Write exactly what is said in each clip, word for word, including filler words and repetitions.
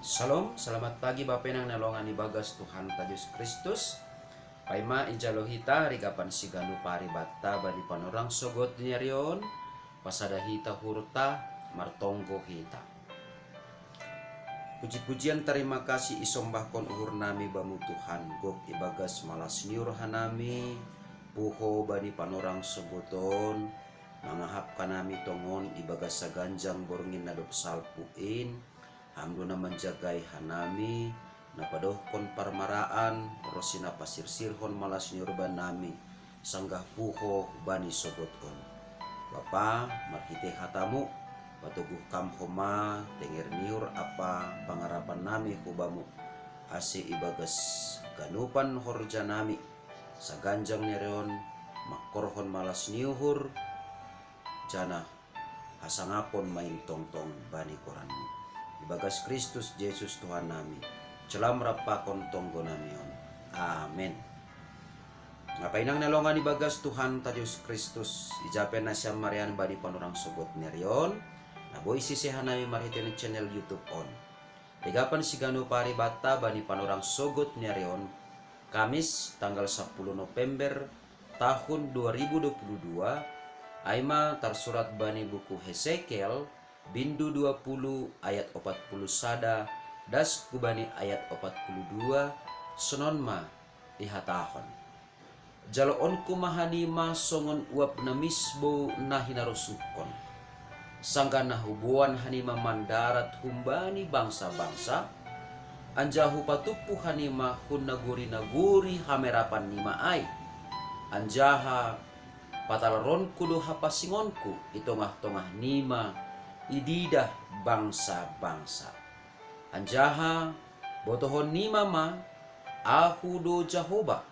Shalom, selamat pagi Bapenang na longan ibagas Tuhanta Jesus Kristus. Paima ijalo hita rigapan siganup ari batta bani panorang sogod ni ari on, pasada hita uhurta, martonggo hita. Puji-pujian tarima kasih isombahkon uhur nami bamu Tuhan, gok ibagas malas ni uhur hanami, puho bani panorang sogod on, mangahap hanami tongon ibagas saganjang borngin na dob salpu in, Ham do na manjagai hanami, na padohkon parmaraan, ronsi na pasirsirhon malas ni uhur bannami, sanggah puho bani sogod on. Bapa, marhite hatamu, patoguh Kam homa tenger ni uhur ampa pangarapan nami hu Bamu, ase ibagas ganupan horja nami, saganjang ni ari on, mangkorhon malas ni uhur, janah hasangapon main tongtong bani goranMu. Ibagas Kristus Jesus Tuhan nami, jalo ma rap pakon tonggo nami on. Amen. Bapenang na longan ibagas Tuhanta Jesus Kristus, ija pe nasiam marean bani panorang sogod ni ari on, na boi sisea hanami marhite ni channel YouTube on. Rigapan siganup ari batta bani panorang sogod ni ari on, Kamis, tanggal sapuluh November, tahun dua ribu dua puluh dua, ai ma tarsurat bani buku Hesekiel, bindu dua puluh ayat opat puluh sada, das hu bani ayat opat puluh dua, sonon ma ihatahon. Jaloonku ma hanima songon uap na misbou na hinarosuhkon. Sanggah na huboan hanima mandarat humbani bangsa-bangsa, anjaha hupatumpu hanima hun nagori-nagori hamerapannima ai. Anjaha patalaronku do hapasingonku i tongah-tongah nima ididah bangsa-bangsa. Anjaha botohon nima ma, Ahu do Jahowa,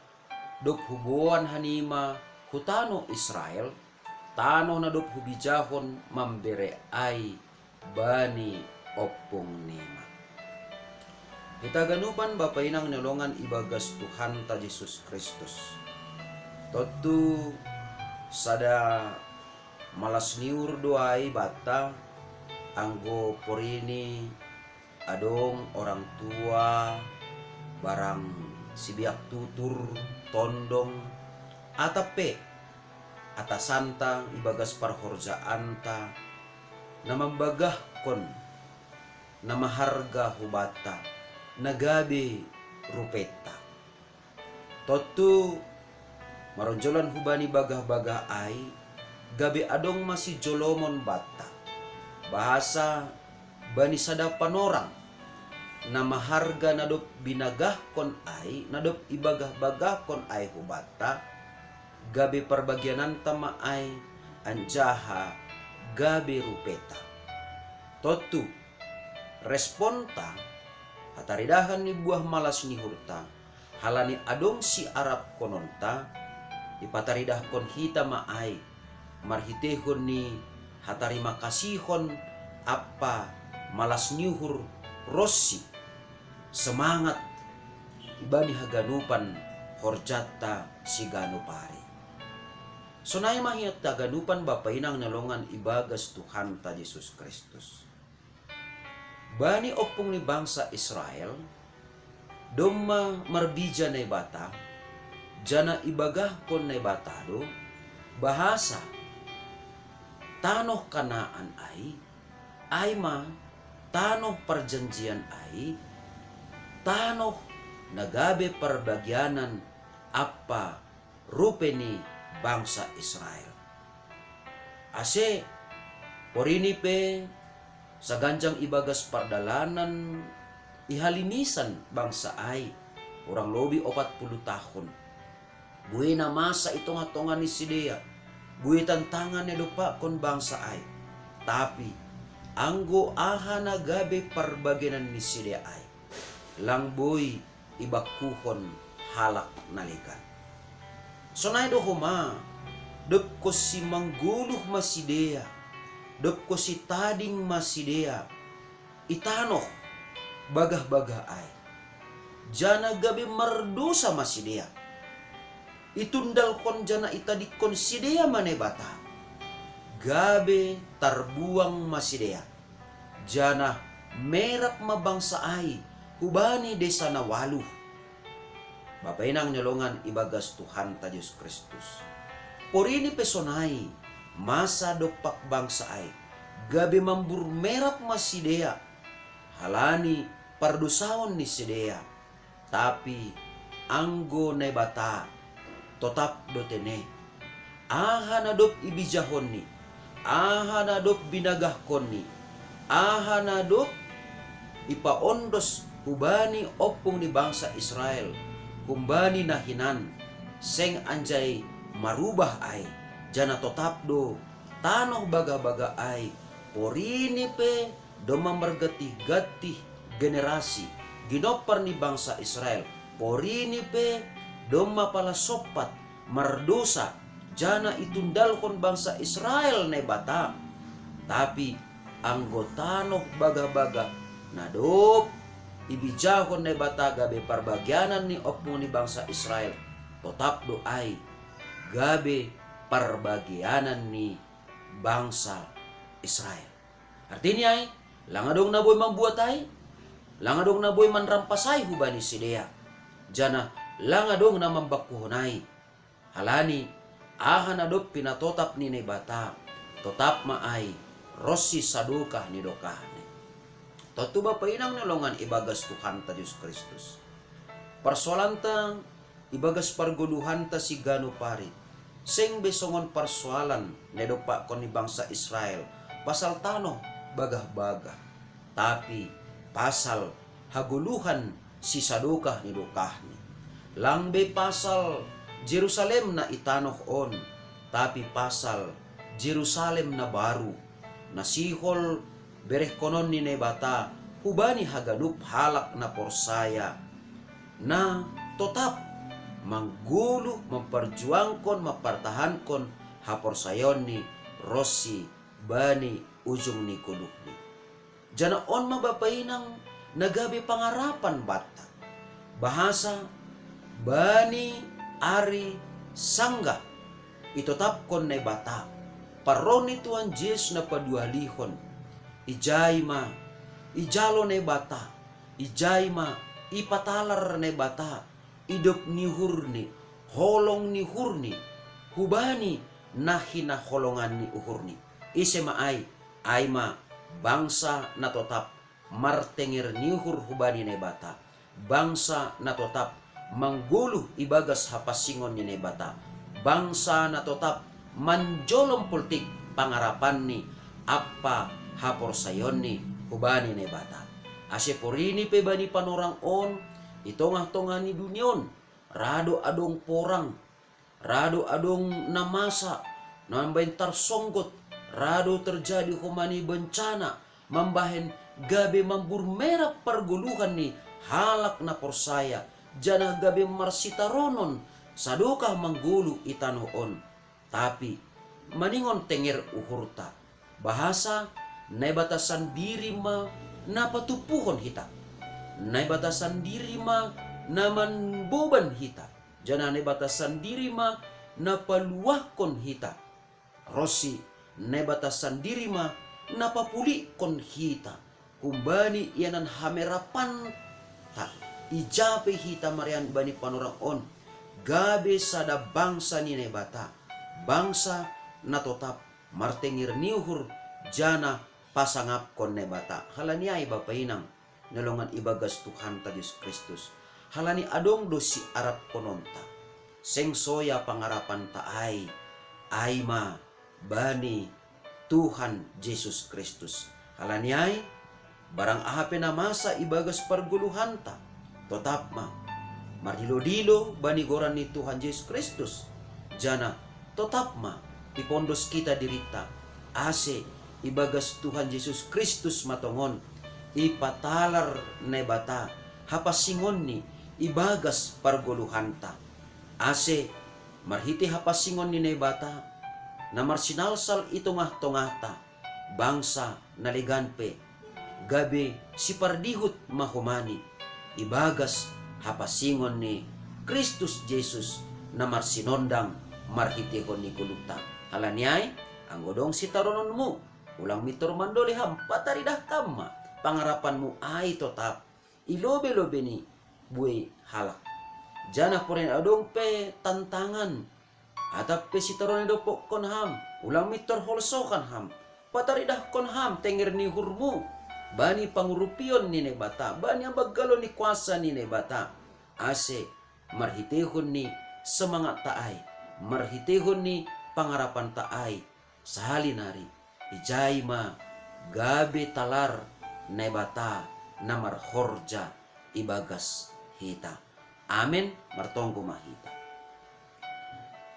dob huboan hanima hu tanoh Israel, tanoh na dob hubijahon mambere ai bani ompung nima. Hita ganupan Bapa inang ni longan ibagas Tuhanta Jesus Kristus. Tontu sada malas ni uhur do ai banta, anggo porini adong orang tua, barang sibiak tutur, tondong, atap pe atasanta ibagas parhorjaanta, na mambagahkon na maharga hubanta, na gabe rupenta. Tontu, maronjolan hubani bagah-bagah ai, gabe adong ma sijolomon banta. Bahasa bani sada panorang, na maharga na dob binagahkon ai, na dob ibagah-bagahkon ai hubanta, gabe parbagiananta ma ai, anjaha gabe rupenta. Tontu, responta, hataridahan ni buah malas ni uhurta, halani adong siarapkononta, ipataridahkon hita ma ai, marhiteihon ni hatarima kasihon ampa malas ni uhur ronsi semangat ibani haganupan horjanta siganup ari. Sonai ma hiat haganupan Bapa inang na longan ibagas Tuhanta Jesus Kristus. Bani ompung ni bangsa Israel, domma marbija Naibata, janah ibagahkon Naibata do, bahasa tanoh Kanaan ai, ai ma tanoh parjanjian ai, tanoh na gabe parbagianan ampa rupe ni bangsa Israel. Ase, porini pe saganjang ibagas pardalanan ihalimisan bangsa ai, hurang lobi opat puluh tahun. Buei na masa i tongah-tongah ni sidea, buei tantangan na idompakkon bangsa ai. Tapi, anggo aha na gabe parbagianan ni sidea ai, lang boi ibangkuhon halak na legan. Sonai do homa, dob konsi manggoluh ma sidea, dob konsi tading ma sidea i tanoh bagah-bagah ai, janah gabe mardosa ma sidea. Itundalhon janah itadingkon sidea ma Naibata, gabe tarbuang ma sidea, janah merap ma bangsa ai hubani desa na walu. Bapa inang ni longan ibagas Tuhanta Jesus Kristus. Porini pe sonai masa dompak bangsa ai, gabe mambur merap ma sidea, halani pardosaon ni sidea. Tapi anggo Naibata totap do tene. Aha na dob ibijahonni, aha na dob binagahkonni, aha na dob ipaondos hubani ompung ni bangsa Israel, humbani na hinan, seng anjai marubah ai, jana totap do tanoh bagah-bagah ai, porini pe domma margantih-gantih generasi, ginompar ni bangsa Israel, porini pe domma pala sompat mardosa, jana itundalhon bangsa Israel Naibata. Tapi anggo tanoh bagah-bagah na dob ibijahon Naibata gabe parbagianan ni ompung ni bangsa Israel, totap do ai gabe parbagianan ni bangsa Israel. Artini ai, lang adong na boi mambuat ai, lang adong na boi manrampas ai hubani sidea, jana lang adong na mambangkuhon ai. Halani aha na dob pinatotap ni Naibata, totap ma ai ronsi sadokah ni dokahni. Tontu bapa inang ni longan ibagas Tuhanta Jesus Kristus, parsoalanta ibagas pargoluhanta siganup ari, seng be songon parsoalan na idompakkon ni bangsa Israel pasal tanoh bagah-bagah, tapi pasal hagoluhan sisadokah ni dokahni. Lang be pasal Jerusalem na i tanoh on, tapi pasal Jerusalem na baru, na sihol berehkonon ni Naibata hubani haganup halak na porsaya, na totap manggoluh, mamparjuangkon, mampartahankon haporsayaonni ronsi bani ujung ni goluhni. Jana on ma bapa inang na gabe pangarapan banta, bahasa bani ari sanggah itotapkon Naibata, parroh ni Tuhan Jesus na paduahalihon, ijai ma ijalo Naibata, ijai ma ipatalar Naibata idop ni uhurni, holong ni uhurni, hubani na hinaholongan ni uhurni. Ise ma ai? Ai ma bangsa na totap martenger ni uhur hubani Naibata, bangsa na totap manggoluh ibagas hapansingon ni Naibata, bangsa na totap manjolom poltik pangarapanni ampa haporsayaonni hubani Naibata. Ase porini pe bani panorang on, i tongah-tongah ni dunia on, ra do adong porang, ra do adong na masa, na mambahen tarsonggot, ra do terjadi homa ni bencana, mambahen gabe mambur merap pargoluhan ni halak na porsaya, janah gabe marsitaronon sadokah manggoluh i tanoh on. Tapi maningon tenger uhurta, bahasa Naibata sandiri ma na patumpuhon hita, Naibata sandiri ma na mamboban hita, janah Naibata sandiri ma na paluahkon hita, ronsi Naibata sandiri ma na papulikkon hita humbani ianan hamerapanta. Ija pe hita marian bani panorang on, gabe sada bangsa ni Naibata, bangsa na totap martenger ni uhur janah pasangapkon Naibata. Halani ai bapa inang na longan ibagas Tuhanta Jesus Kristus, halani adong do siarapkononta. Seng soya pangarapanta ai, ai ma bani Tuhan Jesus Kristus. Halani ai, barang aha pe na masa ibagas pargoluhanta, totap ma mardilo-dilo bani goran ni Tuhan Jesus Kristus, janah totap ma ipondos hita dirinta, ase ibagas Tuhan Jesus Kristus ma tongon ipatalar Naibata hapansingonni ibagas pargoluhanta, ase marhitei hapansingon ni Naibata na marsinalsal i tongah-tongahta, bangsa na legan pe gabe sipardihut ma homani ibagas hapansingon ni Kristus Jesus na marsinondang marhiteihon ni goluhta. Halani ai, anggo dong sitarononmu, ulang mintor mandoli ham, pataridah kam ma, pangarapanmu ai totap i lobe-lobe ni buei halak. Janah porini adong pe tantangan, atap pe sitaronon na dopokkon ham, ulang mintor holsokan ham. Pataridahkon ham tenger ni uhurmu bani pangurupion ni Naibata, bani habanggalon ni kuasa ni Naibata, ase marhiteihon ni semangatta ai, marhiteihon ni pangarapanta ai, sahali nari, ijai ma gabe talar Naibata na marhorja ibagas hita. Amen. Martonggo ma hita.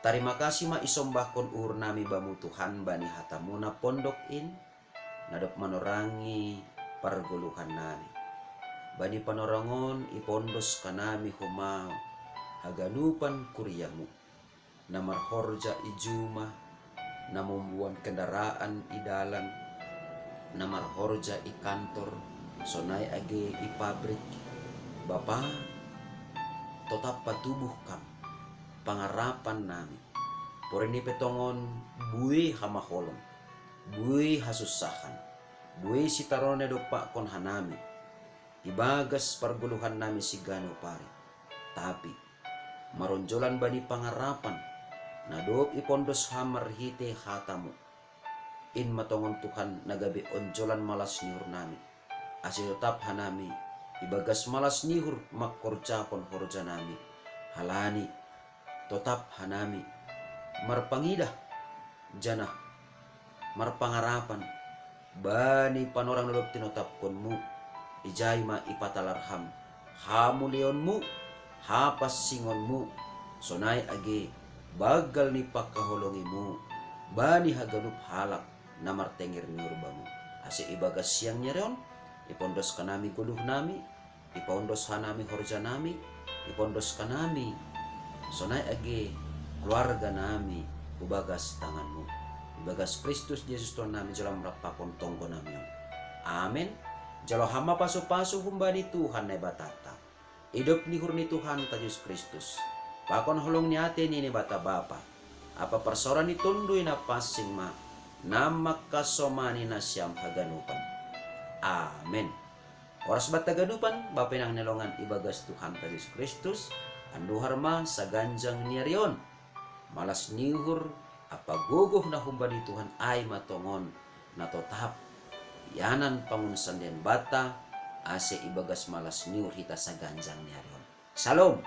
Tarima kasih ma isombahkon uhurnami Bamu Tuhan bani hataMu na pondok in, na dob manorangi pargoluhannami. Bani panorang on ipondos hanami homa haganupan kuriaMu, na marhorja i juma, na mamboan kendaraan i dalan, na marhorja i kantor, sonai age i pabrik. Bapa, totap patubuh Kam pangarapannami. Porini pe tongon buei hamaolon, buei hasunsahan, buei sitaronon na dompakkon hanami ibagas pargoluhannami siganup ari. Tapi maronjolan bani pangarapan na dob ipondos Ham marhitei hataMu. In ma tongon Tuhan na gabe onjolan malas ni uhurnami, ase totap hanami ibagas malas ni uhur mangkorjahon horjanami, halani totap hanami marpangidah janah marpangarapan bani panorang na dob tinotapkonMu. Ijai ma ipatalar Ham hamuliaonMu, hapansingonMu, sonai age banggal ni panghaholongiMu bani haganup halak na martenger ni uhur Bamu. Ase ibagas siang ni ari on, ipondos hanami goluhnami, ipaondos hanami horjanami, ipondos hanami sonai age keluarganami hu bagas tanganMu. Ibagas Kristus Jesus Tuhannami, jalo Ham rap pakon tonggonami on. Amen. Jalo Ham ma pasu-pasu humbani Tuhan Naibatanta, idop ni uhur ni Tuhanta Jesus Kristus, pakon holong ni atei ni Naibata Bapa, ampa parsaoran ni Tonduy Napansing ma, na mangkasomani nasiam haganupan. Amen. Horas banta haganupan, bapa inang na hinaholongan ibagas Tuhanta Jesus Kristus, anduhar ma saganjang ni ari on. Malas ni uhur ampa gogoh na humbani Tuhan ai ma tongon na totap ianan pangunsandeian banta, ase ibagas malas ni uhur hita saganjang ni ari on. Shalom.